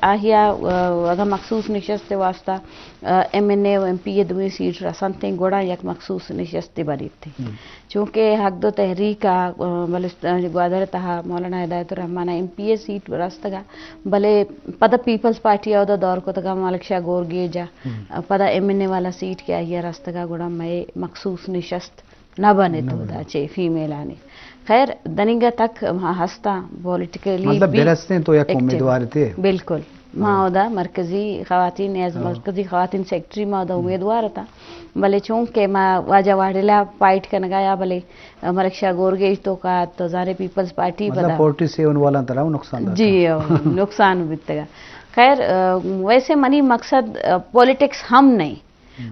آہیا، آ، اگاں مخصوص نشست ءِ واسطہ، آ، ایم این اے و ایم پی اے دوئیں سیٹ رسنتیں، گڑا یک مخصوص نشستے بنیت۔ چونکہ حق دو تحریک ءَ، آ، بلوچ-، آ، گوادر ءِ تہا مولانا ہدایت الرحمان ءَ ایم پی اے سیٹ رستگ ءَ، بلے پدا پیپلز پارٹی ءَ اودا دور کتگ ءَ ملک شاہ گورگیج ءَ، پدا ایم این اے والا سیٹ کہ آہیا رستگ ءَ، گڑا مئے مخصوص نشست نہ بنت اودا چہ فیمیلانی۔ خیر، دنیگا تک ہستاں پولیٹیکلی مطلب بھی برستیں تو یک امیدوار تھے۔ بالکل۔ ما اودا مرکزی خواتین، ایز مرکزی خواتین سیکرٹری ما اودا امیدوار اتاں۔ بلے چونکہ ما واجہ واڈیلا فائٹ کنگا یا بلے ملک شاہ گورگیج تو کا تو زانے پیپلز پارٹی مطلب پدا۔ فورٹی سیون والا ترا نقصان داتا۔ جی، نقصان بیتگا۔ خیر، آ، ویسے منی مقصد، آ، پولیٹکس ہم نہیں۔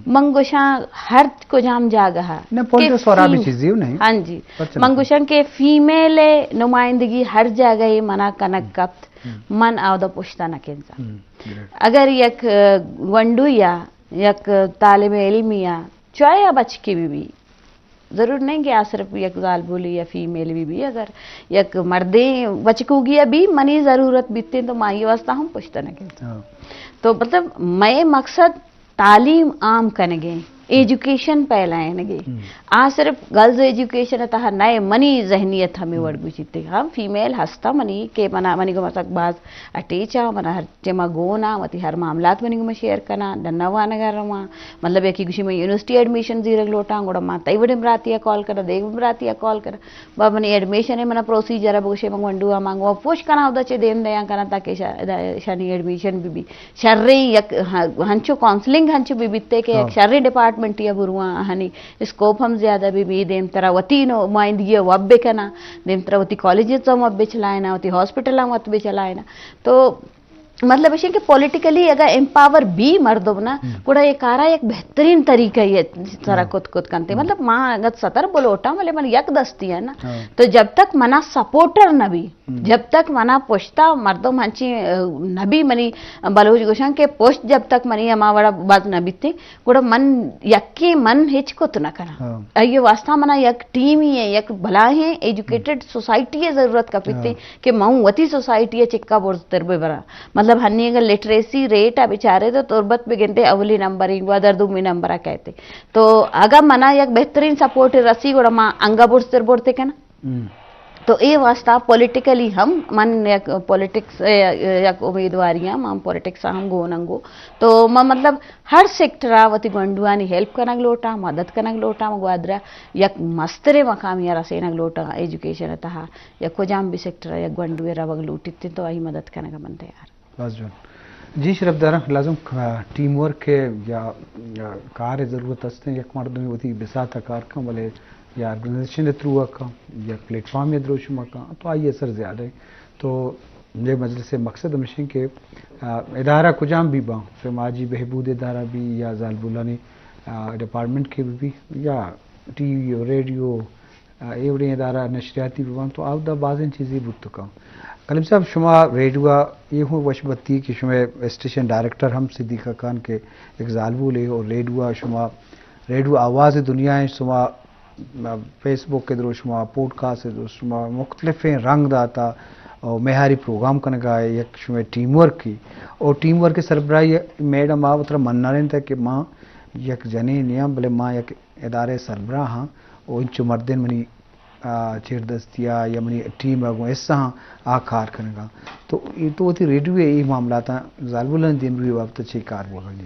من گوشاں ہر کجام جاگہ ءَ نہ، کہ پولیٹکس اور آبی فیم-، چیزی نہیں۔ ہاں جی۔ پرچہ من نہیں؟ گوشاں کہ فیمیل ءِ نمائندگی ہر جاگہ ءَ منا کنگ کپت، من آودا پشتا نہ کنزاں۔ ہم، گریٹ۔ اگر یک، آ، گونڈو یا یک طالب علم یا چاہے آ بچکے بہ بی، ضرور نہیں کہ آ صرف یک زالبولے یا فیمیل بہ بی، اگر یک مردیں بچکوگی بی منی ضرورت بیتیں تو ما آئی واسطہ ہم پشتا نہ کنزاں۔ ہاں۔ تو مطلب مئے مقصد تعلیم عام کنگیں، ایجوکیشن پھیلائینگیں۔ آ صرف گرلز ایجوکیشن ءِ تہا نئے، منی ذہنیت ہمے وڑ گوشیت۔ ہم فیمیل ہستاں منی کہ منا، منی گوما تک باز اٹیچ آں، منا ہر ٹیما گون آں، وتی ہر معاملات منی گوما شیئر کناں، ڈنا وانگا رواں۔ مطلب یکی گوشی من یونیورسٹی ایڈمیشن زیرگ لوٹاں، گڑا ما تئی وڑیں براتی ءَ کال کناں، دگہ براتی ءَ کال کناں۔ با منی ایڈمیشن ءِ منا پروسیجر ءَ بگوشے، من گونڈو ءَ مانگو پوش کناں، اودا چہ دیم دیاں کناں تاکہ شا-، ادا شانی ایڈمیشن بہ بی۔ شریں یک ہ-، ہنچو کاؤنسلنگ ہنچو بہ بیتے کہ یک شریں ڈپارٹمنٹے ءَ برواں، آہانی اسکوپ ہم زیادہ بہ بی، دیم ترا وتی نمائندگی ءَ وت بہ کناں، دیم ترا وتی کالجز ہم وت بہ چلائیناں، وتی ہاسپٹل ہم وت بہ چلائیناں۔ تو مطلب اش کہ پولیٹیکلی اگاں امپاور بی مردم نا، گڑا اے کارا یک بہترین طریقہ ءِ سرا کت کت کنتے۔ مطلب ما انگت ستر بلوٹاں، بلے من یک دستی آں نا۔ تو جب تک منا سپورٹر نہ بی، جب تک منا پشتا مردم ہنچی، آ، نہ بی، منی بلوچ گوشاں کہ پشت جب تک منی ہما وڑا بز نہ بیتے، گڑا من یکیں من ہچ کت نہ کناں۔ آئی واسطہ منا یک ٹیمی ءِ، یک بلاہیں ایجوکیٹڈ سوسائٹی ءِ ضرورت کپیتے کہ من وتی سوسائٹی ءَ چکا برزتر بہ براں۔ مطلب ہنی اگر لٹریسی ریٹ ءَ بچارے تو تربت بگندے اولی نمبر ءَ، گوادر دومی نمبر ءَ کئیتے۔ تو اگاں منا یک بہترین سپورٹ رسی گڑا ما انگا برزتر برتے کناں۔ تو اے واسطہ پولیٹیکلی ہم من یک پولیٹکس ءِ یک امیدواری آں، من پولیٹکس ءَ ہم گون انگو۔ تو من مطلب ہر سیکٹر ءَ وتی گونڈوانی ہیلپ کنگ لوٹاں، مدد کنگ لوٹاں، گوادر ءَ یک مستریں مقامی ءَ رسینگ لوٹاں، ایجوکیشن ءِ تہا یا کجام بھی سیکٹر ءَ یک گونڈوے روگ لوٹیت تو آئی مدد کنگ ءَ من تیار۔ بس جون۔ جی شرف داراں، لازم ک-، ٹیم ورک ءِ یا، یا کار ءِ ضرورت است، یک مردمے وتی بساط ءَ کار کن، بلے یا آرگنائزیشن ءِ تھرو ءَ کن، یا پلیٹ فارم ءِ دروشم ءَ کن، تو آئی اثر زیادہ ہے۔ تو یہ مجلس ءِ مقصد ہمیش کہ، آ، ادارہ کجام بھی باں، سماجی بہبود ادارہ بھی یا زالبولانی، آ، ڈپارٹمنٹ کے بھی یا ٹی وی و ریڈیو، آ، اے وڑیں ادارہ نشریاتی بہ بنت تو اودا بازیں چیزے بوت کنت۔ کلیم صاحب، شما ریڈیو ءَ اے ہوں وش بتی کہ شما اسٹیشن ڈائریکٹر ہم صدیقہ خان کہ یک زالبولے اور ریڈیو ءَ شما، ریڈیو آواز دنیا ہے، شما، آ، فیس بک ءِ دروشم ءَ، پوڈ کاسٹ ءِ دروشم ءَ، مختلفیں رنگ داتا اور معیاری پروگرام کنگا ہے، یک شما ٹیم ورک کی اور ٹیم ورک ءِ سربراہی میڈم ءَ وترا منارینتا کہ ما یک جنین نیاں، بلے ما یک ادارے سربراہ ہاں، او انچو مردین منی، آ، چیردستی ءَ یا منی ٹیم ءَ گوں حصہ ہاں آ کار کنگا۔ تو اے تو وتی ریڈیو ءِ اے معاملاتاں زالبولانی دیمروی ءِ بابت ءَ چے کار بوگا جی؟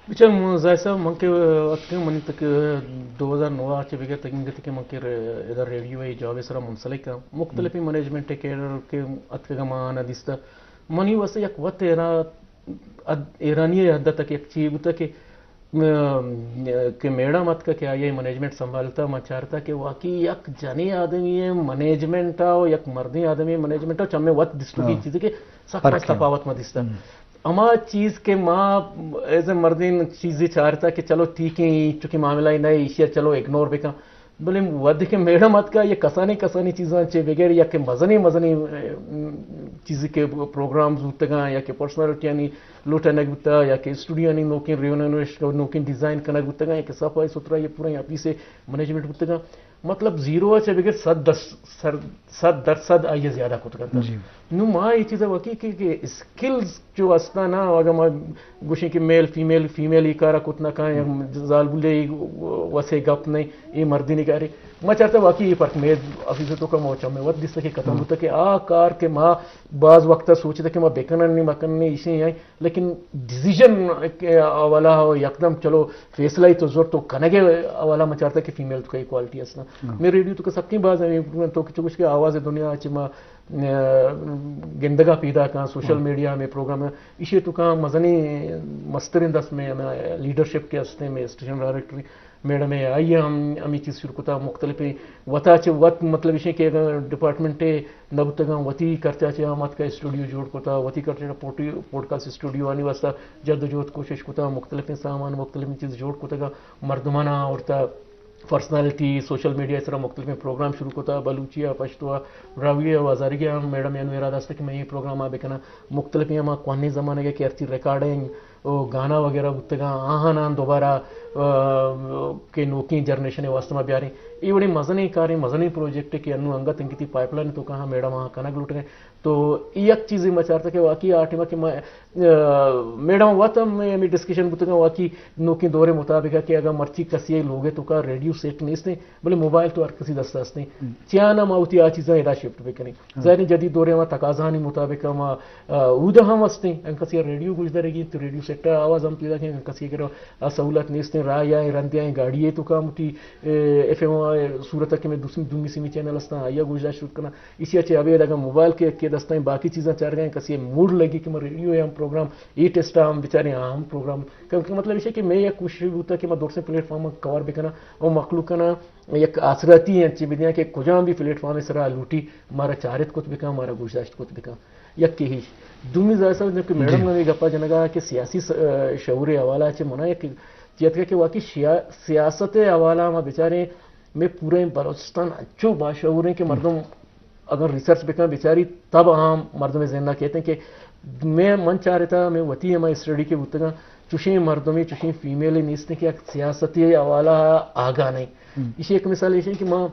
بچار زاہد صاحب، من کہ اتکاں منی تک دو ہزار نو ءَ چہ بگر تک انگت کہ من کہ ادھر ریڈیو ءِ جاب ءِ سرا منسلک آں، مختلفیں مینجمنٹ ءِ کیڈر کہ اتکگا ما آناں دیستا، منی واسطہ یک وت ایران اد-، ایرانی ءِ حد تک یک چی بوتا کہ، م-، کہ میڈم اتکا کہ آئی ءَ مینجمنٹ سنبھالتا، ما چارتا کہ واقعی یک جنیں آدمی ءِ مینجمنٹ ءَ و یک مردیں آدمی ءِ مینجمنٹ ءَ چمے وت دیستگی چیزے کہ سک فرق ہے۔ تفاوت ما دیستا۔ ہما چیز کہ ما ایز اے مردین چیزے چارتا کہ چلو ٹھیک ہے، چونکہ معاملہ ہی نہ ہے، ایشی ءَ چلو اگنور بکن۔ بلے وھدے کہ میڈم اتکا، یہ کسانیں کسانیں چیزاں چہ بغیر یا کہ مزنیں مزنیں، ام، چیزے کہ پروگرامز بوتگاں یا کہ پرسنالٹیانی لوٹنگ بوتا یا کہ اسٹوڈیوانی نوکیں ریونوویشن، نوکیں ڈیزائن کنگ بوتگاں یا کہ صفائی ستھرائی پوریں آفیس مینجمنٹ بوتگاں۔ مطلب زیرو ءَ چہ بگر صد درس-، سر-، صد درصد آئی ءَ زیادہ کت کنت۔ جی۔ نوں ما اے چیز ءَ وقی کہ، کہ اسکلز جو ہستاں نا، اگاں ما گوشیں کہ میل فیمیل، فیمیل ای کار ءَ کت نہ کن، یا زالبولے وسے گپ نہیں، اے مردینی کارے۔ ما چارتا واقعی اے فرق مئے آفیس ءِ توکا ما چم ءَ وت دیستا کہ ختم ہاں۔ بوتا کہ آ کار کہ ما باز وقت ءَ سوچتا کہ ما بکنن نہیں، مکنن نہیں، ایشیں ہیں، لیکن ڈیسیژن ءِ حوالہ ءَ یکدم چلو فیصلہ ای تو زرت تو کنگ ءِ حوالہ ما چارتا کہ فیمیل تو کئی کوالٹی ہستاں۔ ہاں۔ مئے ریڈیو تو کہ سکیں باز ہیں، تو کہ چوش کہ آواز دنیا چہ ما، ا، گندگا پیدا کاں، سوشل ہاں۔ میڈیا میں پروگرام ہیں، ایشی تو کاں مزنی مسترین دست میں، میں لیڈرشپ کے ہستے میں اسٹیشن ڈائریکٹری میڈم ءَ آئی ءَ ہم ہمے چیز شروع کتا، مختلفیں وتا چہ وت، مطلب ایشیں کہ اگاں ڈپارٹمنٹ ءَ نہ بوتگاں، وتی خرچہ چہ ہم اتکا اسٹوڈیو جوڑ کتا، وتی خرچہ چہ پوڈ-، پوڈکاسٹ اسٹوڈیو آنی واسطہ جد و جہد کوشش کتا، مختلفیں سامان، مختلفیں چیز جوڑ کتگاں، مردماناں آورتا، پرسنالٹی، سوشل میڈیا ءِ سرا مختلفیں پروگرام شروع کتا، بلوچی ءَ، پشتو ءَ، براہوئی ءَ، ہزارگی ءَ ہم میڈم ءِ انوں ارادہ است کہ من اے پروگرام ءَ بکناں، مختلفیں ہما کوہنیں زمانگ ءِ کہ ہرچی ریکارڈنگ، او گانا وغیرہ بوتگاں، آہاناں دوبارہ، آ، کہ نوکیں جنریشن ءِ واسطہ ما بیاریں۔ اے وڑیں مزنیں کاریں، مزنیں پروجیکٹ کہ انوں انگت انگتی پائپ لائن تو کہاں میڈم آہاں کنگ لوٹگیں۔ تو اے یک چیزے ما چارتا کہ واقعی آ ٹائم کہ ما، آ، میڈم وت ہم ہمے ڈسکشن بوتگاں، واقعی نوکیں دور مطابق کہ اگر مرچی کسی لوگ تو کا ریڈیو سیٹ نیستیں، بلے موبائل تو ہر کسی دست ہستیں۔ ہم۔ چیا نہ ما وتی آ چیزاں ادا شفٹ بکنیں۔ ہاں۔ ظاہر ہے جدید دور ءِ ہما تقاضاہانی مطابق ہما، آ، اودا ہم ہستیں۔ انکسی ءَ ریڈیو گوش دارگی تو ریڈیو سیٹ ءَ آواز ہم پیدا کیں، انکسی ءَ کرا آ سہولت نیستیں، راہ یا رندیاں گاڑی ءِ تو کام وتی، اے، ایف ایم صورت ءَ کہ میں دوسری دومی سیمی چینل ہستاں، آئی ءَ گوش داشت کناں۔ ایشی ءَ چہ ابید اگاں موبائل کہ، کہ دستاں باقی چیزاں چارگا ہیں، کسی موڈ لگی کہ میں ریڈیو ءَ ہم پروگرام، اے ٹیسٹ ءَ ہم بچاریں، ہم پروگرام۔ کہ، کہ مطلب ایشی کہ میں یک کوشش بوتا کہ میں درسیں پلیٹ فارم کور بکناں اور مخلوق کناں یک آسراتی انچیں بدیاں کہ کجام بھی پلیٹ فارم سرا لوٹی مارا چارت کت بکن، مارا گوشداشت کت بکن۔ یکے ہیش۔ دومی زاہر صاحب، جب کہ میڈم جی۔ نے گپا جنگا کہ سیاسی س-، شعور حوالہ چہ منا یک چیت کہ واقعی شیا-، سیاست حوالہ ما بچاریں، میں پورا بلوچستان انچو باشعور ہیں کہ مردم اگر ریسرچ بکن بچاری تب ہم مردم ذہن نہ کہتے ہیں کہ میں من چارتا، میں وتی ہما اسٹڈی کے بوتگاں، چوشیں مردمے، چوشیں فیمیلے نیستیں کہ یک سیاستی حوالہ آگاہ نہیں۔ ہم۔ ایشی یک مثال ایشی کہ ما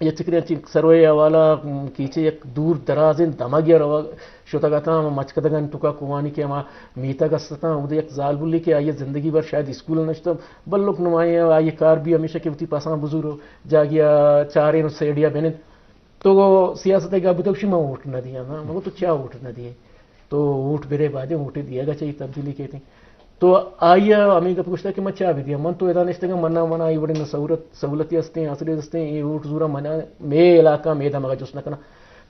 یک چکرے انچیں سروے حوالہ، م، کیچے یک دور درازیں دمگے روگ شتگ اتاں، ہما مچکدگانی توکا کوہانی کہ ہما میتگ است اتاں، اودے یک زالبولے کہ آئی زندگی بھر شاید اسکول نشتہ، بلک نمائیں آئی کار بھی ہمیشہ کہ وتی پساں بزور و جاگیا چارین و سیڈیا بنند۔ تو سیاست ء گپ بوتگ، گوشی من ووٹ نہ دیاں۔ نا، من گو تو چیا ووٹ نہ دیے؟ تو ووٹ برے بعد ووٹ دیگ ء چہ تبدیلی کیتیں۔ تو آئی ء ہمے گپ گوشتگ کہ من چیا بدیاں؟ من تو ادا نشتگاں، من ء، من ء اے وڑیں سہولت، سہولتی ہستیں، آسرے ہستیں، اے ووٹ زوراں، من ء مے علاقہ، مے دمگ ء جست نہ کناں۔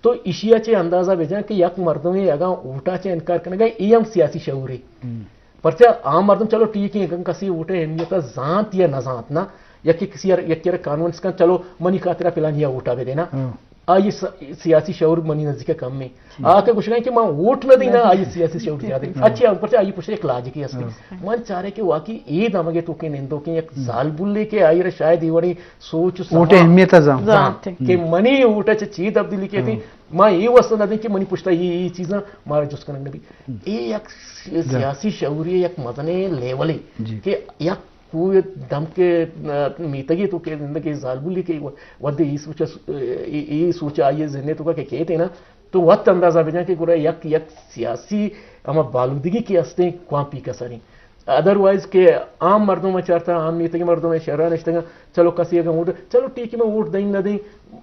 تو ایشی ء چہ اندازہ بجن کہ یک مردمے اگاں ووٹ ء چہ انکار کنگ ء، اے ہم سیاسی شعورے۔ ہم۔ پرچا عام مردم، چلو ٹھیک ہے، اگاں کسی ووٹ ء اہمیت ء زانت یا نہ زانت نا، یا کہ کسی ار-، یکی ء را کانفیڈنس کن، چلو منی خاطر ء پلانی ء ووٹ ء بدے نا۔ ہاں۔ آئی س-، سیاسی شعور منی نزدیک ء کم ہے۔ ٹھیک۔ آ کہ گوشگ ء کہ من ووٹ نہ دینا، آئی سیاسی شعور زیادہ ہے۔ ہاں۔ اچھا، پرچا آئی پشت یک لاجکے است۔ ہاں۔ من چارے کہ واقعی اے دمگ ء توکیں نندوکیں یک زالبولے کہ آئی را شاید اے وڑیں سوچ و ووٹ ء سما-، اہمیت ء زانت۔ زانت۔ کہ منی ووٹ ء چہ چی تبدیلی کیتی، ہاں۔ ما اے واسطہ نہ دیں کہ منی پشتا اے، اے چیزاں مارا جست کنگ نہ بی۔ ہم۔ اے یک س-، جا۔ سیاسی شعوری یک مزنیں لیولے جی۔ کہ یک کوہ دمکے، ا، میتگے تو کہ زندگی زالبولی کہ و-، ودے اے سوچ ء س-، اے، اے سوچ آئی ذہنے تو کہ کیتے نا، تو وت اندازہ بجن کہ گڑا یک، یک سیاسی ہما بالودگی کہ ہستیں کوان پیکا سریں۔ ادروائز کہ عام مردم ء چارتا، عام میتگیں مردم ء شہرا نشتگاں، چلو کسی اگاں ووٹ، چلو ٹھیک ہے، من ووٹ دیں نہ دیں،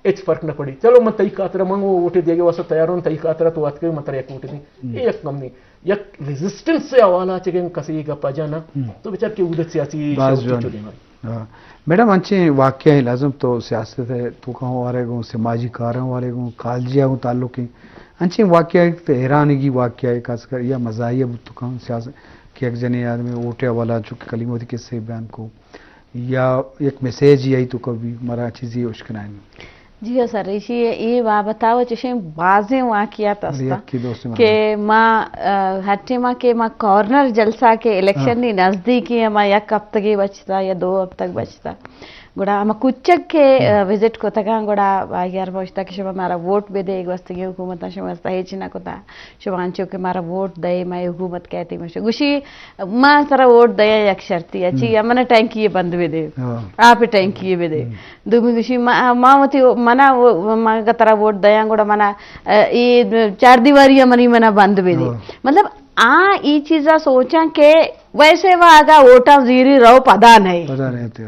ہچ فرق نہ پڑی۔ چلو من تئی خاطر، من وہ ووٹ دیگے واسطہ تیار ہوں، تئی خاطر تو اتکے، من ترا یک ووٹ دیں۔ ہم۔ اے یک کم نہیں۔ یک ریزسٹنس سے حوالہ چہ کہ کسی گپ ء جا نا، ہم۔ تو بچار کہ اودت سیاسی باز شعور جوان۔ چلے نہ۔ ہاں۔ میڈم، انچیں واقعہ لازم تو سیاست ء توکا ہوں وارے گوں، سماجی کاراں وارے گوں، کالجیا گوں تعلق ہیں۔ انچیں واقعہ ایک تو حیرانگی واقعہ ہے، خاص کر یا مزاحیہ بوت تو کم سیاست کہ یک جنے آدمی ووٹ ء حوالہ چونکہ کلیم وتی قصے بیان کو، یا یک میسج یے آئی توکا بھی مارا چیزی اشکنائیں۔ جی ہاں سر، ایشی اے بابت ء چشیں بازیں واقعات است یکی دوست مارا۔ کہ ما، ا، ہر ٹائم کہ ما کارنر جلسہ کہ الیکشن ہاں۔ نی نزدیکی ہے، ما یک ہفتگے بچتا یا دو ہفتگ بچتا، گڑا ہما کچک کہ، ہم۔ آ، وزٹ کتگاں، گڑا آئی ءَ ہر گوشتگ کہ شما مارا ووٹ بدے، گوستگیں حکومتاں شما واسطہ ہچ نہ کتا، شما انچو کہ مارا ووٹ دئے، مئے حکومت کئیت، مش-، گوشی، ما ترا ووٹ دئے یک شرطی ءَ، چی، ہم۔ منا ٹینکی بند بدے، ہاں۔ آپ ٹینکی بدے۔ ہم۔ دومی گوشی، ما، ما وتی، منا و-، ما اگہ ترا ووٹ دیاں، گڑا منا، آ، اے چار دیواری ءَ منی منا بند بدے۔ ہاں۔ مطلب، آ ای چیزا سوچاں کہ ویسے وا اگا ووٹاں زیری رو پدا نئے۔ پدا نئے تے۔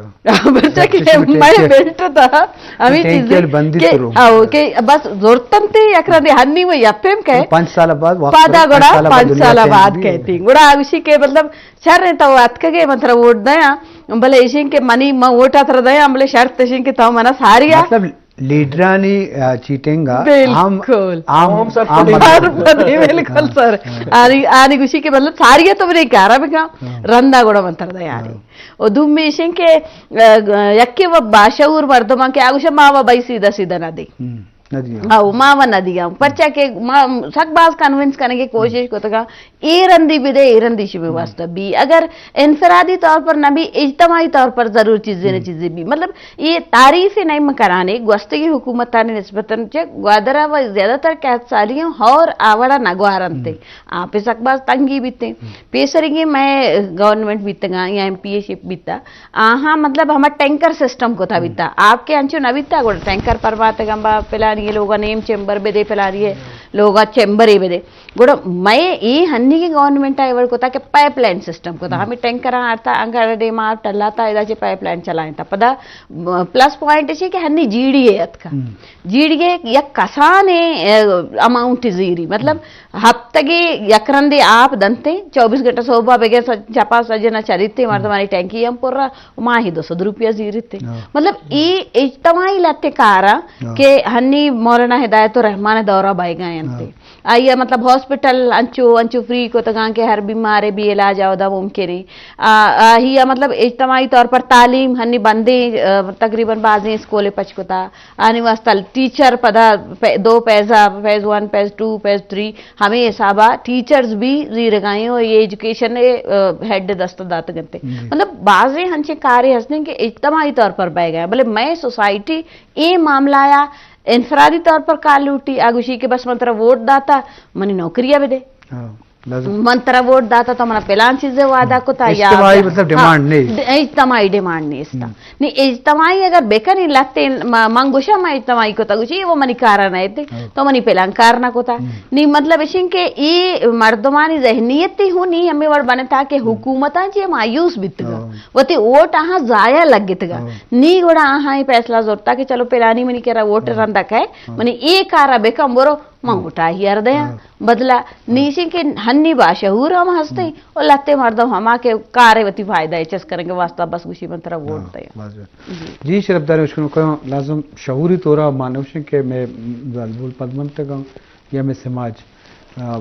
بچا کہ مئے بلٹ تا ہمیں چیز کہ، او، کہ بس زورتن تے یک رندے ہنی وہ یپیم کہ پنچ سال بعد واپس پدا گڑا پنچ سال بعد کہتی۔ گڑا اسی کہ مطلب شر تو اتکگے من ترا ووٹ دیاں، بلے اشیں کہ منی من ووٹ اترا دیاں، بلے شرط اشیں کہ تو منا ساریا۔ مطلب لیڈرانی، آ، چیٹنگ ءَ ہم، بالکل۔ ہم، ہم سرپدی۔ ہم سرپدی، بالکل سر۔ ہاں۔ آنی، آنی گوشی کہ مطلب ساری تو بنے کارا بکا، ہاں۔ رندا گڑا من تر دے آنی۔ ہاں۔ و دومی ایشن کہ، آ، یکے و باشعور مردمان کہ آگوشا ما و بھائی سیدھا سیدھا نہ دی۔ ہم، نہ دیا۔ او ما و نہ دیا۔ پرچا کہ ما سک باز کنونس کنگے کوشش کتگا۔ اے رندی بدے، اے رندی شمے واسطہ بی۔ اگر انفرادی طور پر نہ بی، اجتماعی طور پر ضرور چیزے نہ چیزے بی۔ مطلب، اے تعریف نہیں من کرانے، گوستگی حکومتانی نسبتاً چہ گوادر و زیادہ تر قحط سالی ہوں اور آوڑا نگوارنتے۔ آپ سک باز تنگی بیتے۔ پیسرگی میں گورنمنٹ بیتگا یا ایم پی اے شپ بیتا۔ آہاں مطلب ہما ٹینکر سسٹم کتا بیتا۔ آپ کے انچو نہ بیتا، گڑا ٹینکر پر باتگا با پلانی لوگا نیم چیمبر بدے، پلانی لوگا چیمبرے بدے۔ گڑا مئے اے ہنیگیں گورنمنٹ ءَ اے وڑ کتا کہ پائپ لائن سسٹم کتا۔ ہمے ٹینکراں آرتا، انگا ڈیما ٹلاتا، ادا چہ پائپ لائن چلائینتا۔ پدا پلس پوائنٹ ایشی کہ ہنی جی ڈی اے اتکا۔ جی ڈی اے یک کسانیں، اے، اماؤنٹ زیری، مطلب، ہفتگے یک رندے آپ دنتے، چوبیس گھنٹہ صبح بگے س-، چپا سجنا چریتے، مردمانی ٹینکی ہم پر رہا، ماہی دو سد روپیہ زیرتے۔ مطلب، اے اجتماعی لتے کارا کہ ہنی مولانا ہدایت الرحمان دورہ بائیگا انتے۔ آئی ءَ مطلب ہاسپٹل انچو، انچو فری کتگاں کہ ہر بیمارے بھی علاج اودا ممکن ہے۔ آ، آئی ءَ مطلب اجتماعی طور پر تعلیم ہنی بندیں، آ، تقریباً بازیں اسکولے پچ کتا۔ آنی واسطہ ٹیچر پدا پہ-، دو پیزا، phase one, phase two, phase three, ہمیں حسابا ٹیچرز بھی زیرگائیں اور یہ ایجوکیشن، آ، ہیڈ دست دات گنتے۔ مطلب بازیں ہنچیں کارے ہستیں کہ اجتماعی طور پر بہ گئے۔ بلے میں سوسائٹی اے معاملہ یا انفرادی طور پر کار لوٹی، آ گوشی کہ بس من ترا ووٹ داتا، منی نوکری ءَ بدے۔ ہاں، لازم۔ من ترا ووٹ داتا تو منا پلان چیزے وعدہ کتا یا اجتماعی مطلب ڈیمانڈ نہیں۔ اجتماعی ڈیمانڈ نہیں استا۔ نہیں، اجتماعی اگر بکنی لتے، ما-، من گوشا ما اجتماعی کتا، گوشی وہ منی کارا نہ ایتے، تو منی پلان کار نہ کتا۔ نہیں، مطلب اشیں کہ اے مردمانی ذہنیت ہی ہوں نہیں ہمیں وڑ بنتا کہ حکومتاں چی مایوس بیتگا۔ وتی ووٹ آہاں ضائع لگتگا۔ نی گڑا آہاں اے فیصلہ زرتا کہ چلو پلانی منی کرا ووٹ رندا کئے، منی اے کارا بکن برو، من ووٹا ہی ار دیاں۔ بدلا نیشیں کہ ہنی باشعور ہم ہستیں، اور لتے مردم ہما کہ کارے وتی فائدہ اے چس کرنگے واسطہ بس گوشی من ترا ووٹ دیاں۔ جی شرفدار، اشکنو کہ لازم شعوری طورا مانوشیں کہ میں زالبول پدمنتگاں یا میں سماج، آ،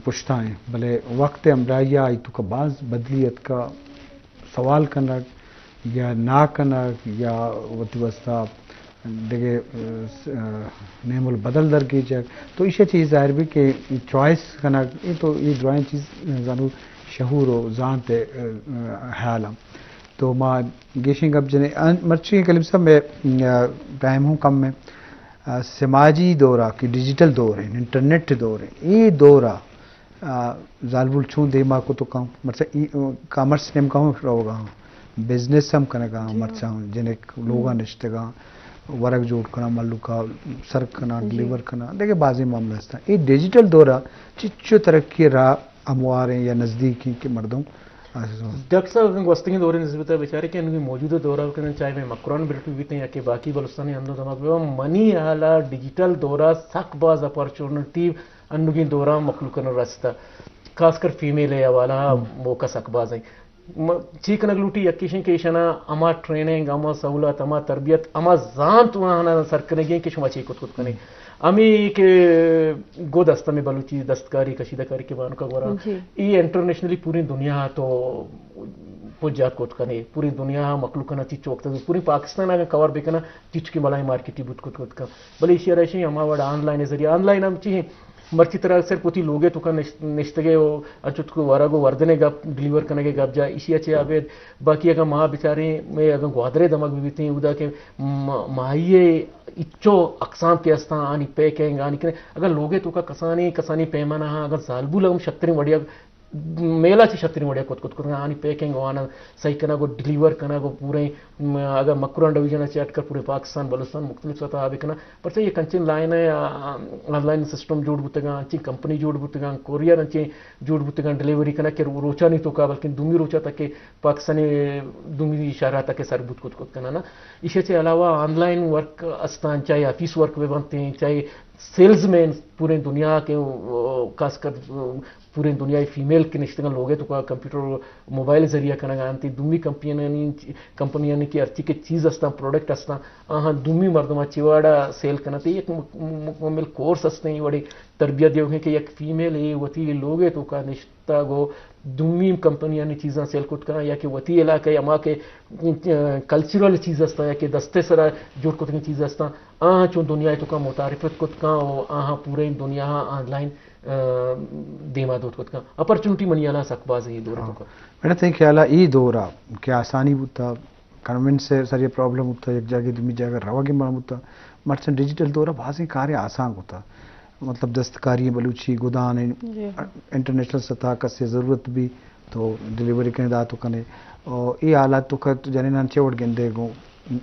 پشتائیں، بلے وقت ہمراہی آئی تو کہ باز بدلی اتکا۔ سوال کنگ یا نا کنگ یا وتی واسطہ دگہ، آ، س-، آ، نیم البدل درگیجگ، تو ایشی چیز ظاہر بھی کہ چوائس کنگ، یہ تو یہ درائیں چیز زانو شعور و زانت، آ، آ، حیال ہم۔ تو ما گیشیں گپ جنے، آ، مرچی کلیم صاحب میں، آ، ٹائم ہوں کم میں، آ، سماجی دورا کہ ڈیجیٹل دور ہے، انٹرنیٹ دور ہے، یہ دورا آ، زالبول چون دیما کتو کن، مرچا ای، کامرس نیمگا ہم روگا ہاں، بزنس ہم کنگا ہاں، مرچا ہم جنک لوگا نشتگا، ورگ جوڑ کنا، ملوکا سر کنا، ڈلیور کنا، دگہ بازیں معاملہ ہستا۔ اے ڈیجیٹل دورا چچو ترقی را ہمواریں یا نزدیکیں کہ مردم، آ، ڈاکٹر صاحب، اگاں گوستگیں دورے نسبت ءَ بچارے کہ انوگیں موجودہ دورا بکنن، چاہے مئے مکران بلٹو بیتیں یا کہ باقی بلوچستانی ہند و دمگ بہ، منی حالا ڈیجیٹل دورا سک باز اپرچونٹی انوگیں دوراں مخلوق ءَ رستہ، خاص کر فیمیل ءِ حوالہ ءَ موقع سک باز ایں۔ م-، چی کنگ لوٹی، یکیش ایں کہ ایشانا ہما ٹریننگ، ہما سہولت، ہما تربیت، ہما زانت آہانا سر کنگی ایں کہ شما چی کت کت کنے۔ ہمے کہ گد است ہمے بلوچی دستکاری، کشیدہ کاری کہ بانک ءَ گورا، اے انٹرنیشنلی پوری دنیا ءَ تو پجار کت کنے، پوری دنیا ءَ مخلوق ءَ چی چوک تک، پوری پاکستان اگاں کور بکناں، چیچکیں بلاہیں مارکیٹے بوت کت کت کن۔ بلے ایشی ءَ را ایشی ہما وڑ آن لائن ءِ ذریعہ، آن لائن ہم چی ایں؟ مرچی ترا صرف وتی لوگے توکا نش-، نشتگے و انچو تو ورگ و وردنے گپ، ڈیلیور کنگے گپ جا، ایشی ء چہ ابید باقی اگاں ما بچاریں، مئے اگاں گوادرے دمگ بہ بیتیں، اودا کہ م-، ماہی ء اچو اقسام کہ استاں، آنی پیکنگ، آنی کنے، اگاں لوگے توکا کسانیں، کسانیں پیمانہ ہاں، اگاں زالبول ہم شتریں وڑیا میلا چہ شتریں وڑے کت کت کت کنگ، آنی پیکنگ و آناں صحیح کنگ و ڈیلیور کنگ و پوریں، م، اگر مکران ڈویژن ء چہ اٹکر پوریں پاکستان، بلوچستان مختلف سطح ء بکناں، پرچہ یہ کنچیں لائن ء، آ، آن لائن سسٹم جوڑ بوتگاں، انچیں کمپنی جوڑ بوتگاں، کوریئر انچیں جوڑ بوتگاں ڈیلیوری کنگ کہ روچانی توکا بلکن دومی روچا تک کہ پاکستانی دومی شہر ء تک کہ سر بوت کت کت کناں نا۔ ایشی چہ علاوہ آن لائن ورک استاں، چاہے آفیس ورک بہ بنتیں، چاہے سیلز مین پوریں دنیا کہ، آ، خاص کر، آ، پوریں دنیا ء فیمیل کہ نشتگاں لوگ ء توکا کمپیوٹر و موبائل ذریعہ کنگ ء انت، دومی کمپنیانی، کمپنیانی کہ ہرچی کہ چیز استاں، پروڈکٹ استاں، آہاں دومی مردماں چی وڑا سیل کنت، یک مک-، مکمل کورس استیں، اے وڑے تربیت دیوکیں کہ یک فیمیل اے وتی لوگ ء توکا نشتگ و دومی کمپنیانی چیزاں سیل کت کناں، یا کہ وتی علاقہ ء ہما کہ، ا، کلچرل چیز استاں یا کہ دستے سرا جوڑ کتگیں چیز استاں، آہاں چون دنیا ء توکا متعارفت کت کن و آہاں پوریں دنیا ء آن لائن، ا، دیما دوت کت کن۔ اپرچونٹی منی ہیالا سک باز ایں دور ء ہاں۔ توکا۔ میڈم، تئی خیال ء اے دور ء کہ آسانی بوتا، کنونس ء سر ء پرابلم بوتا، یک جاگہ دومی جاگہ روگ ء منا بوتا، مرچاں ڈیجیٹل دور ء بازیں کارے آسان کتا، مطلب دستکاری بلوچی گدان جی۔ انٹرنیشنل سطح کسے ضرورت بی تو ڈیلیوری کنے دات کنے۔ او اے حالات توکا جنینان چے وڑ گندے گوں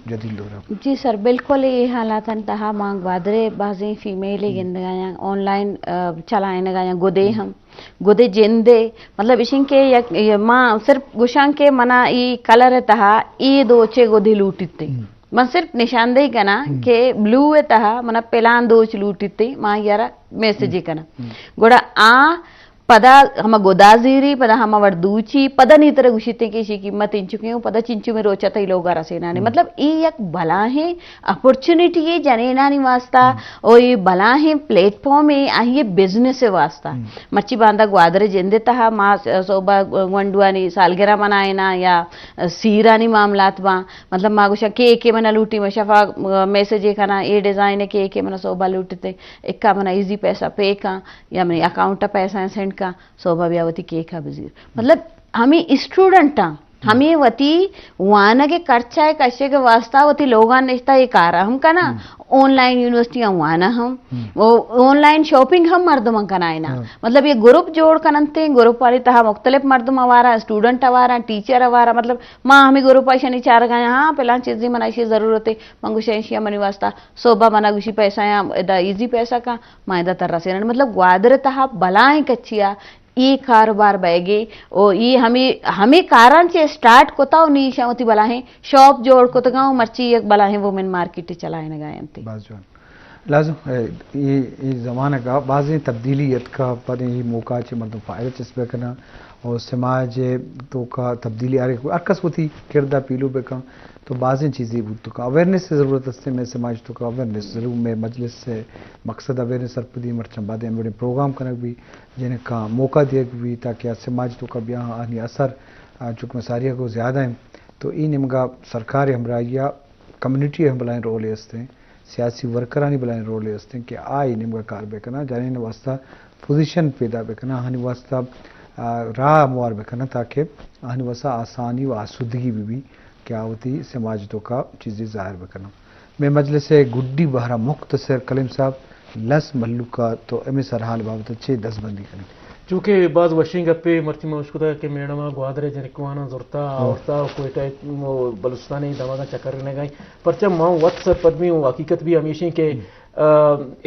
جدید دور ء؟ جی سر، بالکل اے حالاتانی تہا ما گوادر ء بازیں فیمیل ء گندگ ء آں، آن لائن، آ، چلائینگ ء آں، گدے ہم، گدے جندے، مطلب اشیں کہ یک، یہ ما صرف گوشاں کہ منا ای کلر ء تہا ای دوچے گدے لوٹیت۔ من صرف نشاندہی کناں کہ بلو ء تہا منا پلان دوچ لوٹیت، ما یارا میسج کناں۔ گڑا آ پدا ہما گدا زیری، پدا ہما وڑ دوچی، پدا نی ترا گوشیت کہ ایشی قیمت انچکیں و پدا چنچو میں روچا تئی لوگا رسینانی۔ مطلب، ای یک بلاہیں اپرچونٹی ہے جنینانی واسطہ، او ای بلاہیں پلیٹ فارم ہے آہی بزنس واسطہ۔ مرچی باندا گوادر جندے تہا ما س-، صوبہ گونڈوانی سالگرہ منائینا یا سیرانی معاملات باں، مطلب، ما گوشاں کیک ء منا لوٹی، ما شفا میسج ء کناں، اے ڈیزائن ء کیک ء منا صوبہ لوٹتے، اکا منا ایزی پیسہ پے کن یا منی اکاؤنٹ ء پیسہ سینڈ کن، صوبہ بیا وتی کیک ء بزیر۔ مطلب، ہمیں اسٹوڈنٹاں، ہمیں وتی وانگ ء خرچہ ء کشگ ء واسطہ وتی لوگاں نشتہ اے کار ء ہم کناں۔ آن لائن یونیورسٹیاں واناں ہم، او آن لائن شاپنگ ہم مردماں کنائیناں۔ مطلب، یہ گروپ جوڑ کننتے، گروپ والی تہا مختلف مردم آوارا، اسٹوڈنٹ آوارا، ٹیچر آوارا، مطلب، ما ہمیں گروپ ء شنی چارگ ء آں، ہاں، پلان چیزی منا ایشی ضرورت ہے، من گوشاں ایشی ء منی واسطہ صوبہ منا گوشی پیسہ آں، ادا ایزی پیسہ کن، ما ادا تر رسینن۔ مطلب، گوادر تہا بلاہیں کچیا ای کاروبار بئیگے، او ای ہمیں، ہمیں کاراں چے اسٹارٹ کتا و نی ایشاں وتی بلاہیں شاپ جوڑ کتگاں و مرچی یک بلاہیں وومن مارکیٹ چلائینگا انت۔ باز جوان۔ لازم، اے، اے، اے زمانگ ء بازیں تبدیلی اتکا، پدیں اے موقع چہ مردم فائدہ چست بہ کناں اور سماج توکا تبدیلی آرے، ہر کس وتی کرد ء پیلو بہ کن تو بازیں چیزے بوت تو اویئرنس ضرورت است۔ میں سماج توکا اویئرنس ضرور، میں مجلس سے مقصد اویئرنس سرپدی، مرچاں بعد ہم بڑے پروگرام کنگ بھی، جنکا موقع دیگ بھی تاکہ سماج توکا بیا آنی اثر، آ، چونکہ میں ساری کو زیادہ ہیں تو ای نیمگا سرکار ہمراہی کمیونٹی ہم بلائیں رولے ہستیں، سیاسی ورکرانی بلائیں رولے ہستیں کہ آئی نیمگا کار بہ کناں، جنین واسطہ پوزیشن پیدا بہ کناں، آہانی واسطہ، آ، راہ ہموار بہ کناں تاکہ آہانی واسطہ آسانی و آسودگی بہ بی کہ آ وتی سماج توکا چیزے ظاہر بہ کناں۔ میں مجلس گڈی بہرا مختصر کلیم صاحب لس مہلوکا تو ہمے سرحال بابت چے دزبندی کنیں؟ چونکہ باز وشیں گپے مرچی ما اشکتا کہ میڈم ء گوادر ء جنکواناں زرتا، آورتا و کوئٹہ ء و بلوچستان ء دمگاں چکر نگائیں۔ پرچہ ما وت سرپد بیں و حقیقت بھی ہمیشیں کہ، آ،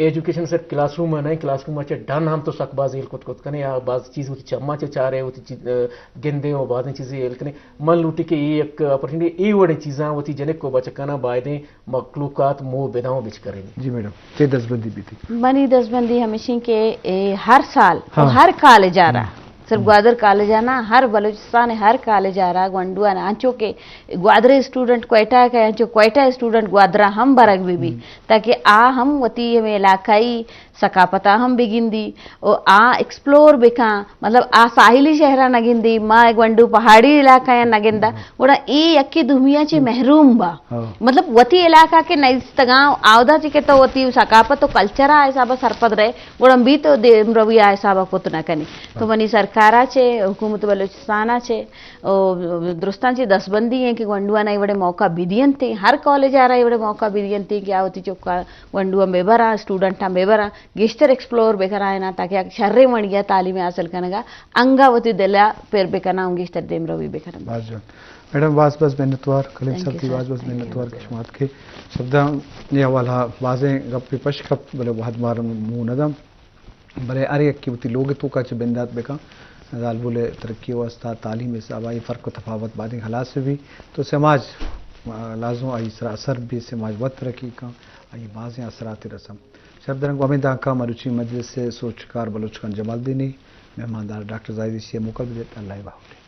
ایجوکیشن صرف کلاس روم ء نہ، کلاس روم ء چہ ڈن ہم تو سک باز ہیل کت کت کنے یا باز چیز وتی چماں چہ چارے، وتی چیز، آ، گندے و بازیں چیزے ہیل کنے۔ من لوٹی کہ اے یک اپرچونٹی، اے وڑیں چیزاں وتی جنک و بچکاناں بایدیں مخلوقات مو بداں و بچکریں۔ جی میڈم، چے دزبندی بیتی؟ منی دزبندی ہمیشیں کہ اے ہر سال و ہاں۔ ہر کالج آرا صرف گوادر کالج ءَ نہ، ہر بلوچستان ءِ ہر کالج ءَ را گونڈو ءَ نہ، انچو کہ گوادر اسٹوڈنٹ کوئٹہ ءَ کئے، انچو کوئٹہ اسٹوڈنٹ گوادر ءَ ہم برگ بہ بی، تاکہ آ ہم وتی ہمے علاقائی ثقافت ءَ ہم بگندی و آ ایکسپلور بکاں، مطلب آ ساحلی شہر ءَ نہ گندی، ما گونڈو پہاڑی علاقہ ءَ نہ گندا، گڑا اے یکے دومی ءَ چہ محروم با۔ مطلب وتی علاقہ کہ نیستگاں، آودا چہ کہ تو وتی ثقافت و کلچر ءِ حساب ءَ سرپد رہے، گڑا ہم بھی تو دیمروی ءِ حساب ءَ کت نہ کنی۔ تو منی سرکار ءَ چہ، حکومت بلوچستان ءَ چہ، او درستاں چہ دستبندی ایں کہ گونڈواں ءَ اے وڑیں موقع بدینت، ہر کالج ءَ را اے وڑیں موقع بدینت کہ آ وتی چکاں گونڈواں بہ براں، اسٹوڈنٹاں بہ براں، گیشتر ایکسپلور بہ کرائیناں، تاکہ یک شریں وڑی ءَ تعلیم حاصل کنگ ءَ انگا وتی دل ءَ پر بہ کناں و گیشتر دیمروی بہ کناں۔ باز جوان۔ میڈم، باز باز منتوار، کلیم صاحب تئی باز باز منتوار کہ شما اتکے۔ شبدان، اے حوالہ ءَ بازیں گپے پش کپت، بلے وہد مارا مون نہ دنت۔ بلے ہر یکے وتی لوگ ءِ توکا چہ بندات بکن، زالبول ءِ ترقی ءِ واستہ تعلیم ءِ حساب ءَ اے فرق و تفاوت بایدیں ہلاس بہ بی، تو سماج، آ، لازم آئی سرا اثر بی، سماج وت ترقی کن، آئی بازیں اثرات رسن۔ شبدان گوں ہمے دانکاں مروچی مجلس ءِ سوچکار بلوچ خان جمالدینی، مہماندار ڈاکٹر زاہد ایشی ءَ موکل بدیت۔ اللہ ءِ باہوٹ۔